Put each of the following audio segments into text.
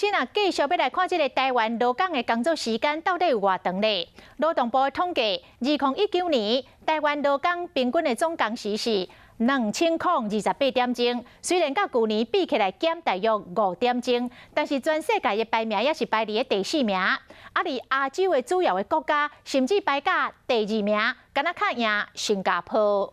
這若繼續欲來看這个台灣勞工的工作時間到底有偌長咧？勞動部的統計，2019年台灣勞工平均的總工時是2028點鐘，雖然佮舊年比起來減大約5點鐘，但是全世界的排名也是排佇咧第四名。啊，佇亞洲的主要的國家，甚至排甲第二名，敢若較贏新加坡。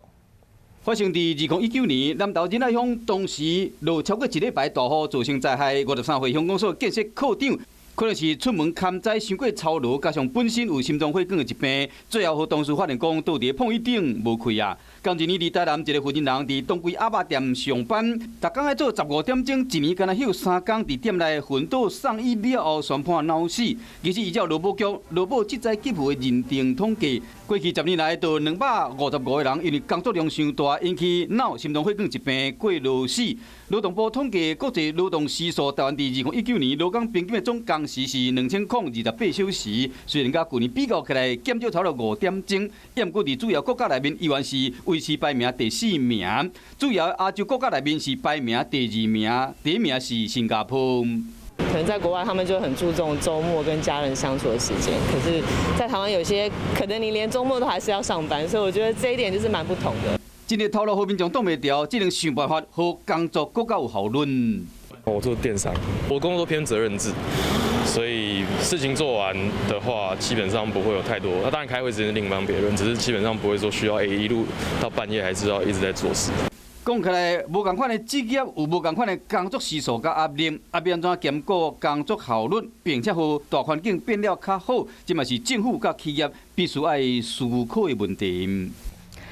發生佇2019年南投仁愛鄉，當時落超過一禮拜大雨，造成災害。53歲鄉公所建設科長，可能是出門勘災傷過操勞，加上本身有心臟血管的疾病，最後予同事發現講，倒佇碰椅頂無氣啊。仝一年佇台南一个負責人佇當歸鴨肉店上班，逐工愛做15點鐘，一年干焦歇3工，佇店內昏倒送醫了後，宣判腦死。其實依照勞保局勞保職災給付的認定統計，過去10年來，就255個人因為工作量傷大，引起腦、心臟血管疾病過勞死。勞動部統計國際勞動時數，台灣佇2019年勞工平均的總工時是2028小時，雖然佮舊年比較起來減少超過5點鐘，毋過佇主要國家內面依然是維持排名第四名。主要亞洲國家內面是排名第二名，第一名是新加坡。可能在國外，他們就很注重週末跟家人相處的時間。可是，在台灣有些可能你連週末都還是要上班，所以我覺得這一點就是蠻不同的。這个頭路予民眾擋袂牢，只能想辦法予工作閣較有效率。我做電商，我工作偏責任制，所以事情做完的話，基本上不會有太多。那當然開會時間另當別論，只是基本上不會說需要一路到半夜還是要一直在做事。講起來，無仝款的職業有無仝款的工作時數佮壓力，啊，欲按怎兼顧工作效率，並且予大環境變了較好，這嘛是政府佮企業必須愛思考的問題。